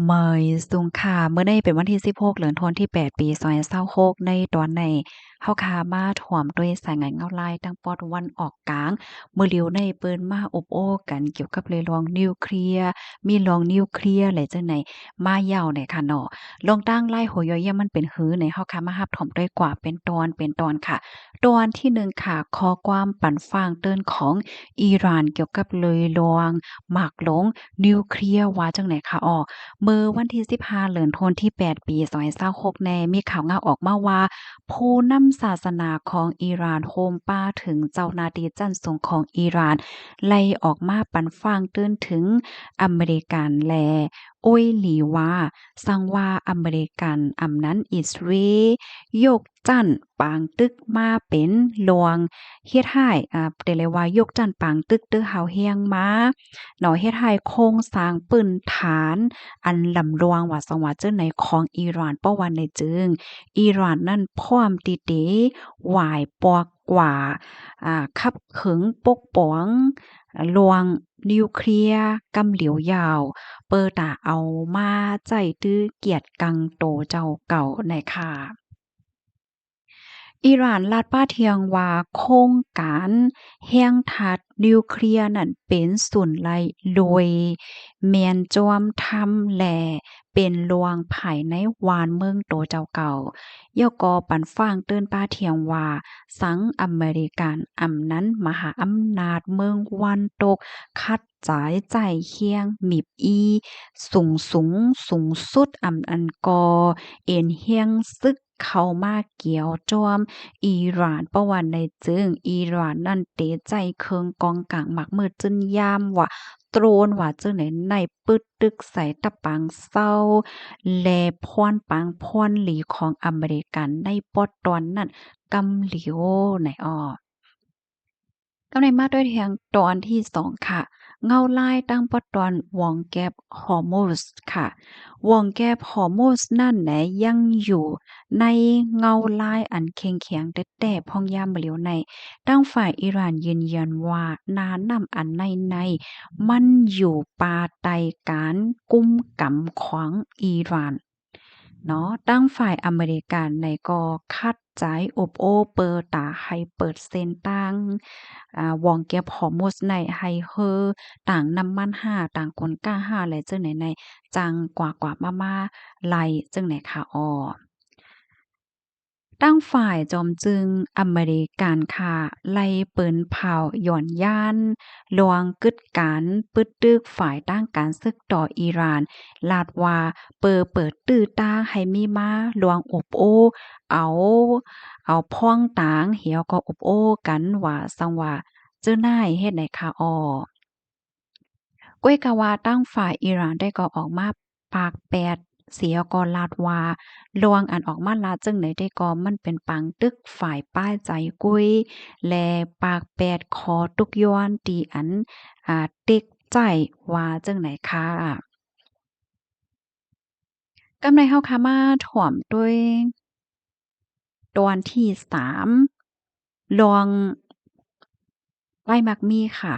ເມີຍສູງຄ່າ ມື້ນີ້ເປັນວັນທີສິບຫົກ ເດືອນທັນວາ ປີສອງພັນຊາວຫົກ ໃນຕອນນີ້ ເຮົາຄ່າມາຖອມດ້ວຍສາຍງານເງົາລາຍ ທາງປອດຕາເວັນອອກກາງ. ມື້ລຽວນີ້ເພິ່ນມາອົບໂອ້ກັນກ່ຽວກັບເລື່ອງນິວເຄລຍ ມີເລື່ອງນິວເຄລຍ ແລະ ຈັ່ງໃດມາຍາວແດ່ຄ່ະເນາະ. ລອງຕັ້ງຫຼາຍຫົວຂໍ້ຢ່າງມັນເປັນຫື່ນໃດ ເຮົາຄ່າມາຮັບຖອມດ້ວຍກວ່າເປັນຕອນເປັນຕອນຄ່ະ. ຕອນທີໜຶ່ງຄ່ະ ຂໍ້ຄວາມປັນຟາງເຕືອນຂອງອີຣານກ່ຽວກັບເລື່ອງໝາກລົງນິວເຄລຍ ວ່າຈັ່ງໃດຄ່ະ. ອໍ ເມື່ອວັນທີສິບຫ້າ ເດືອນທັນວາ ປີສອງພັນຊາວຫົກ ນີ້ ມີຂ່າວງານອອກມາວ່າ ຜູ້ນຳສາສະໜາຂອງອີຣານ ໂຮມປາເຖິງເຈົ້າໜ້າທີ່ຊັ້ນສູງຂອງອີຣານ ໄລ່ອອກມາປັນຟາງເຕືອນເຖິງອາເມລິກັນ ແລະ ໂອ້ຍຫຼີວ່າ ສັງວ່າອາເມລິກັນ ອຳນານອິດສະຣາເອລ ຍົກຊັ້ນປາງຕຶກມາເປັນເລື່ອງເຮັດໃຫ້ ອາ ເອີ້ນໄດ້ວ່າຍົກຊັ້ນປາງຕຶກເຕີເຮົາແຮງມາເນາະ ເຮັດໃຫ້ໂຄງສ້າງພື້ນຖານອັນລຳລວງ ວ່າຊັ້ນວ່າຈັ່ງໃດ ຂອງອີຣານ. ເພາະວ່າໃນຈຶ່ງ ອີຣານນັ້ນພ້ອມທີ່ເຕຫວາຍປອກກວ່າ ອາ ຂັບເຂືອງປົກປ້ອງເລື່ອງນິວເຄລຍກຳຫຼຽວຍາວ ເປີຕາເອົາມາໃຊ້ຕື້ກຽດກັງໂຕເຈົ້າເກົ່າໃນຄ່າ. ອີຣານລາດປະທ້ວງວ່າ ໂຄງການແຮງທາດນິວເຄລຍນັ້ນເປັນສູນໄລໂລຍ ແມ່ນຈອມທຳ ແລະ ເປັນລວງພາຍໃນຫວານເມືອງໂຕເຈົ້າເກົ່າ. ແລ້ວກໍປັນຟາງເຕືອນປະທ້ວງວ່າ ສັງອາເມລິກັນ ອຳນານມະຫາອຳນາດເມືອງວັນຕົກ ຂັດໃຈໃຈແຮງມີບອີ ສູງສູງ ສູງສຸດ ອຳ ອັນກໍເອັນແຮງສຶກ ເຂົ້າມາກ່ຽວຈອມອີຣານ. ເພາະວ່າໃນຈຶ່ງອີຣານນັ້ນເຕໃຊ້ເຄື່ອງກອງກາງໝາກມືດຈືນຢາມວ່າໂດຣນ ວ່າຈັ່ງໃດ ໃນປຶດຕຶກໃສ່ຕະປາງເຊົາ ແລະ ພອນປາງພອນຫຼີຂອງອາເມລິກັນໃນປອດຕອນນັ້ນກຳຫຼຽວໃນອອກ. ກຳໃນມາດ້ວຍທາງຕອນທີສອງຄ່ະ ເງົາລາຍຕັ້ງປອດຕອນວົງແກັບຮໍມຸດຄ່ະ. ວົງແກັບຮໍມຸດນັ້ນແຫຼະ ຍັງຢູ່ໃນເງົາລາຍອັນເຄັ່ງແຂງແຕ່ໆ ພອງຍາມມື້ຫຼຽວໃນ ທາງຝ່າຍອີຣານຢືນຢັນວ່າ ໜ້ານ້ຳອັນໃນໃນ ມັນຢູ່ພາຍໃຕ້ການກຸມກຳຂອງອີຣານ. ເນາະ ທາງຝ່າຍອາເມລິກັນໃນກໍຂັດໃຈອົບໂອ້ເປີຕາໃຫ້ເປີດເສັ້ນທາງ ອາ ວົງແກັບຮໍມຸດໃນ ໃຫ້ເຮີຕາງນ້ຳມັນຫ້າ ຕາງກົນກ້າຫ້າ ແລະ ຈັ່ງໃດໃນ ຈັ່ງກວ່າ ກວ່າມາ ມາໄລ່ຈັ່ງໃດຄ່ະ. ອໍ ທາງຝ່າຍຈອມຈຶ່ງອາເມລິກັນຄ່ະ ໄລ່ປືນເຜົາຍ້ອນຢ້ານ ລວງກຶດການປຶດຕຶກຝ່າຍທາງການສຶກຕໍ່ອີຣານ ລາດວ່າເປີເປີດຕື້ຕາງໃຫ້ມີມາລວງອົບໂອ້ ເອົາ ເອົາພອງຕາງ ແລ້ວກໍອົບໂອ້ກັນ ວ່າຊັ້ນວ່າເຈີນາຍເຮັດໃດຄ່ະ. ອໍ ກ້ວຍກະວ່າທາງຝ່າຍອີຣານໄດ້ກໍອອກມາປາກແປດ ແລ້ວກໍລາດວ່າ ລວງອັນອອກມາລາດຈັ່ງໃດໄດ້ກໍ ມັນເປັນປາງຕຶກຝ່າຍປ້າຍໃຈກຸ້ຍ ແລະ ປາກແປດຂໍຕົກຍ້ອນທີ່ອັນ ອາ ເຕັກໃຈ ວ່າຈັ່ງໃດຄ່ະ. ກຳໃນເຮົາຄ່ະມາຖອມດ້ວຍຕອນທີສາມ ລອງ ປ້າຍໝາກໝີ້ຄ່ະ.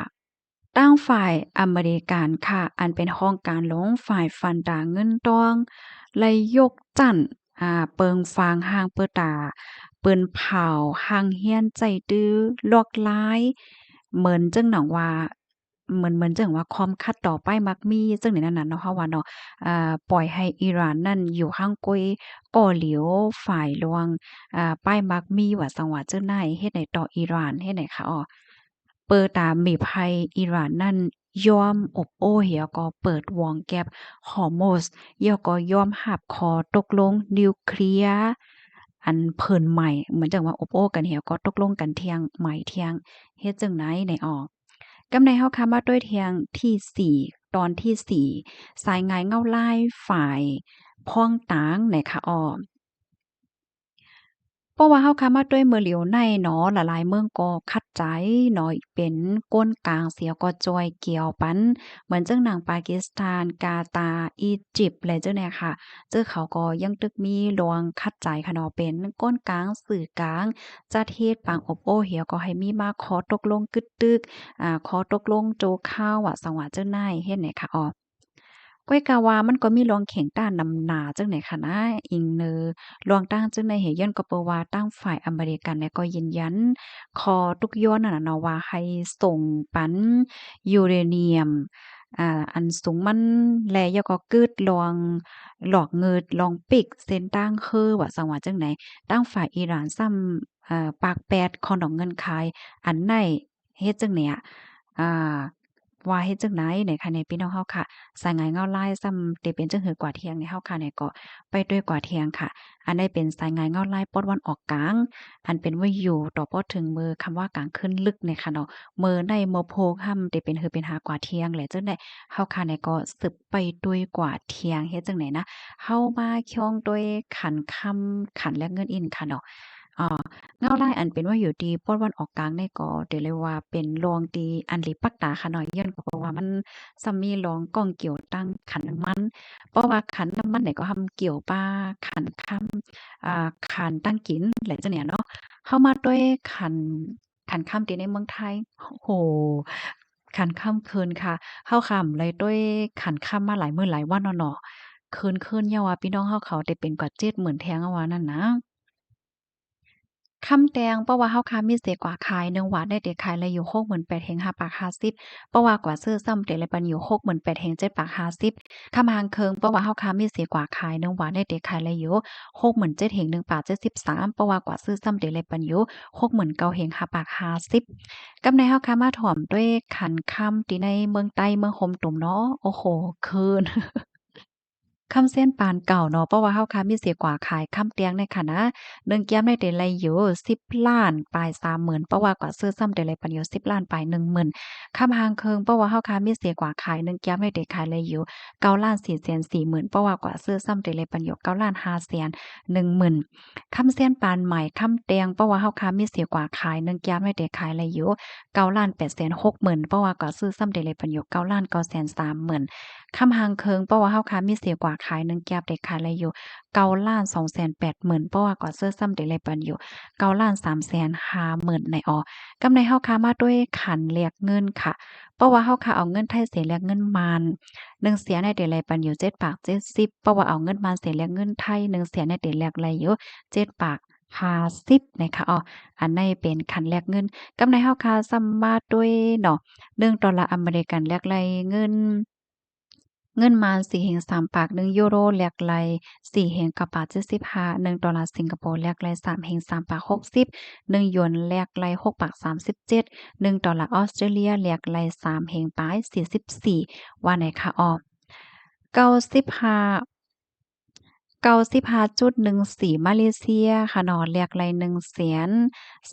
ທາງຝ່າຍອາເມລິກັນຄ່ະ ອັນເປັນຫ້ອງການຫຼວງຝ່າຍຟັນດາເງິນທອງ ໄດ້ຍົກຊັ້ນ ອາ ເປິງຟາງຮ່າງເປີຕາ ປືນເຜົາຮ່າງຮຽນໃຈຕື້ລວກລາຍ ເໝືອນຈັ່ງໜັງວ່າ ເໝືອນ ເໝືອນຈັ່ງວ່າຄວາມຂັດຕໍ່ປ້າຍໝາກໝີ້ ຈັ່ງໃດນັ້ນນະເນາະ ເຮົາວ່າເນາະ ອາ ປ່ອຍໃຫ້ອີຣານນັ້ນຢູ່ຫ່າງໄກກໍຫຼຽວ ຝ່າຍລວງ ອາ ປ້າຍໝາກໝີ້ ວ່າຊັ້ນວ່າເຈີນາຍເຮັດໃດຕໍ່ອີຣານ ເຮັດໃດຄ່ະ. ອໍ ເປີຕາມີບໃຫ້ອີຣານນັ້ນຍອມອົບໂອ້ ແລ້ວກໍເປີດວົງແກັບຮໍມຸດ ແລ້ວກໍຍອມຮັບຂໍ້ຕົກລົງນິວເຄລຍອັນເພິ່ນໃໝ່ ເໝືອນຈັ່ງວ່າອົບໂອ້ກັນ ແລ້ວກໍຕົກລົງກັນທ່ຽງ ໃໝ່ທ່ຽງ ເຮັດຈັ່ງໃດໃນອອກ. ກຳໃນເຮົາຄ່ະມາດ້ວຍທ່ຽງທີສີ່ ຕອນທີສີ່ ສາຍງານເງົາລາຍຝ່າຍພອງຕາງໃນຄ່ະ. ອໍ ເພາະວ່າເຮົາຄ່ະມາດ້ວຍມື້ຫຼຽວໃນເນາະ ຫຼາຍໆເມືອງກໍຂັດໃຈເນາະ ເປັນກົນກາງ ແລ້ວກໍຊ່ວຍກ່ຽວປັນ ເໝືອນຈັ່ງໜັງປາກິສຖານ ກາຕາ ອີຢິບ ແລະ ເຈົ້າແນ່ຄ່ະ ເຈົ້າເຂົາກໍຍັງຕຶກມີລວງຂັດໃຈຄ່ະເນາະ ເປັນກົນກາງສື່ກາງ ຈັດເຮັດປາງອົບໂອ້ ແລ້ວກໍໃຫ້ມີມາຂໍ້ຕົກລົງກຶດຕຶກ ອາ ຂໍ້ຕົກລົງໂຈຄາວ ວ່າຊັ້ນວ່າເຈົ້ານາຍເຮັດໃດຄ່ະ. ອໍ ກ້ອຍກະວ່າມັນກໍມີລວງເຄັ່ງຕ້ານນຳໜ້າຈັ່ງໃດຂະນະ ອີງເນີລວງຕັ້ງຈຶ່ງໃນເຫດຍ້ອນກໍເພາະວ່າທາງຝ່າຍອາເມລິກັນເນຍກໍຢືນຢັນຂໍ້ທຸກຍ້ອນນັ້ນນະເນາະ ວ່າໃຫ້ສົ່ງປັນຢູເຣນຽມ ອ່າ ອັນສູງມັນ ແລະ ຍາວກໍກືດລວງ ລອກເງິດ ລອງປິກເສັ້ນທາງຄືວ່າ ສັງວ່າຈັ່ງໃດ ທາງຝ່າຍອີຣານຊ້ຳ ເອີ ປາກແປດ ຂໍນອກເງື່ອນໄຂອັນໃດ ເຮັດຈັ່ງໃດ ອ່າ ວ່າເຮັດຈັ່ງໃດໃນຂະແນນພີ່ນ້ອງເຮົາຄ່ະ ສາຍງານເງົາລາຍຊ້ຳເຕເປັນຈັ່ງຫືອກວ່າທ່ຽງໃນເຮົາຄ່ະແນນກໍໄປດ້ວຍກວ່າທ່ຽງຄ່ະ. ອັນໃດເປັນສາຍງານເງົາລາຍປອດວັນອອກກາງ ອັນເປັນໄວ້ຢູ່ຕໍ່ພໍເຖິງມື້ຄ່ຳວ່າກາງຄືນລຶກໃນຄ່ະເນາະ. ມື້ໃນມື້ໂພຄ່ຳເຕເປັນຫືອເປັນຫາກວ່າທ່ຽງແຫຼະ ຈັ່ງໃດເຮົາຄ່ະແນນກໍສືບໄປດ້ວຍກວ່າທ່ຽງ ເຮັດຈັ່ງໃດນະ ເຮົາມາຄ່ອງດ້ວຍຂັນຄຳ ຂັນແລກເງິນອີກຄ່ະເນາະ. ອ່າ ເງົາລາຍອັນເປັນວ່າຢູ່ທີ່ປອດວັນອອກກາງນີ້ກໍໄດ້ເລີຍວ່າເປັນລວງທີ່ອັນລີປັກຕາຂະນ້ອຍ ຍ້ອນກໍເພາະວ່າມັນຊ້ຳມີລວງຂ້ອງກ່ຽວຕັ້ງຂັນນ້ຳມັນ ເພາະວ່າຂັນນ້ຳມັນນີ້ກໍຫ້ຳກ່ຽວປາ ຂັນຄຳ ອ່າ ຂັນຕັ້ງກິນ ແລະ ຈັ່ງນີ້ເນາະ. ເຮົາມາດ້ວຍຂັນ ຂັນຄຳທີ່ໃນເມືອງໄທ ໂຫ ຂັນຄຳຄືນຄ່ະ ເຮົາຂ້າມໄດ້ດ້ວຍຂັນຄຳມາຫຼາຍມື້ຫຼາຍວັນແລ້ວເນາະ ຄືນໆ ຍ້ອນວ່າພີ່ນ້ອງເຮົາເຂົາໄດ້ເປັນກວ່າເຈັດໝື່ນແທ່ງວ່ານັ້ນນະ. ຄຳແຕ່ງ ເພາະວ່າເຮົາຄ່ະມີເສກວ່າຂາຍ ໜຶ່ງວາດນີ້ເຕຂາຍໄດ້ຢູ່ຫົກໝື່ນແປດເຮັງຫ້າປາກຫ້າສິບ ເພາະວ່າກວ່າຊື້ຊ້ຳເຕໄດ້ປັນຢູ່ຫົກໝື່ນແປດເຮັງເຈັດປາກຫ້າສິບ. ຄຳຫາງເຄິ່ງ ເພາະວ່າເຮົາຄ່ະມີເສກວ່າຂາຍ ໜຶ່ງວາດນີ້ເຕຂາຍໄດ້ຢູ່ຫົກໝື່ນເຈັດເຮັງໜຶ່ງປາກເຈັດສິບສາມ ເພາະວ່າກວ່າຊື້ຊ້ຳເຕໄດ້ປັນຢູ່ຫົກໝື່ນເກົ້າເຮັງຫ້າປາກຫ້າສິບ. ກັບໃນເຮົາຄ່ະມາຖອມດ້ວຍຂັນຄຳທີ່ໃນເມືອງໃຕ້ເມືອງໂຮມຕຸມເນາະ ໂອ້ໂຫ ຄືນ ຄຳເຊນປານເກົ່າເນາະ ເພາະວ່າເຮົາຄ່ະມີເສກວ່າຂາຍ ຄຳແຕ່ງໃນຂະນະ ໜຶ່ງກຽມນີ້ເຕໄດ້ຢູ່ສິບລ້ານປາຍສາມໝື່ນ ເພາະວ່າກວ່າຊື້ຊ້ຳເຕໄດ້ປັນຢູ່ສິບລ້ານປາຍໜຶ່ງໝື່ນ. ຄຳຫາງເຄິ່ງ ເພາະວ່າເຮົາຄ່ະມີເສກວ່າຂາຍ ໜຶ່ງກຽມນີ້ເຕຂາຍໄດ້ຢູ່ເກົ້າລ້ານສີ່ແສນສີ່ໝື່ນ ເພາະວ່າກວ່າຊື້ຊ້ຳເຕໄດ້ປັນຢູ່ເກົ້າລ້ານຫ້າແສນໜຶ່ງໝື່ນ. ຄຳເຊນປານໃໝ່ ຄຳແຕ່ງ ເພາະວ່າເຮົາຄ່ະມີເສກວ່າຂາຍ ໜຶ່ງກຽມນີ້ເຕຂາຍໄດ້ຢູ່ເກົ້າລ້ານແປດແສນຫົກໝື່ນ ເພາະວ່າກວ່າຊື້ຊ້ຳເຕໄດ້ປັນຢູ່ເກົ້າລ້ານເກົ້າແສນສາມໝື່ນ. ຄຳຫາງເຄິ່ງ ເພາະວ່າເຮົາຄ່ະມີເສກວ່າຂາຍ ໜຶ່ງກຽມເຕຂາຍໄດ້ຢູ່ເກົ້າລ້ານສອງແສນແປດໝື່ນ ເພາະວ່າກວ່າຊື້ຊ້ຳເຕໄດ້ປັນຢູ່ເກົ້າລ້ານສາມແສນຫ້າໝື່ນໃນອໍ. ກັບໃນເຮົາຄ່ະມາດ້ວຍຂັນແລກເງິນຄ່ະ ເພາະວ່າເຮົາຄ່ະເອົາເງິນໄທເສແລກເງິນມານ ໜຶ່ງເສນນີ້ເຕແລກປັນຢູ່ເຈັດປາກເຈັດສິບ ເພາະວ່າເອົາເງິນມານເສແລກເງິນໄທ ໜຶ່ງເສນນີ້ເຕແລກໄດ້ຢູ່ເຈັດປາກຫ້າສິບນະຄະ. ອໍ ອັນນີ້ເປັນຂັນແລກເງິນ. ກັບໃນເຮົາຄ່ະຊ້ຳມາດ້ວຍເນາະ ໜຶ່ງໂດລາອາເມລິກັນແລກໄດ້ເງິນ ເງິນມານສີ່ເຮັງສາມປາກ ໜຶ່ງຢູໂຣແລກໄດ້ສີ່ເຮັງເກົ້າປາກເຈັດສິບຫ້າ ໜຶ່ງໂດລາສິງກະໂປແລກໄດ້ສາມເຮັງສາມປາກຫົກສິບ ໜຶ່ງຢວນແລກໄດ້ຫົກປາກສາມສິບເຈັດ ໜຶ່ງໂດລາອອສເຕຣເລຍແລກໄດ້ສາມເຮັງປາຍສີ່ສິບສີ່ ວ່າໃນຄະ. ອໍ ເກົ້າສິບຫ້າ ເກົ້າສິບຫ້າຈຸດໜຶ່ງສີ່ ມາເລເຊຍຄະເນາະ ແລກໄດ້ໜຶ່ງແສນ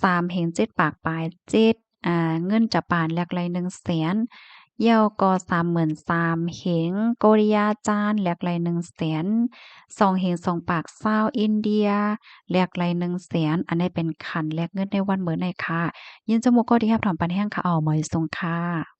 ສາມເຮັງເຈັດປາກປາຍເຈັດ ອ່າ ເງິນຈາປານແລກໄດ້ໜຶ່ງແສນ ຢຽວກໍສາມໝື່ນສາມເຮັງ ໂກລິຍາຈານແລກໄດ້ໜຶ່ງແສນສອງເຮັງສອງປາກຊາວ ອິນເດຍແລກໄດ້ໜຶ່ງແສນ. ອັນນີ້ເປັນຂັນແລກເງິນໃນວັນມື້ນີ້ຄ່ະ. ຍິນດີເຈົ້າໝູ່ກໍທີ່ຮັບຖອມປັນແຮງຄ່ະ. ອໍ ໝໍຍສົງຄ່ະ.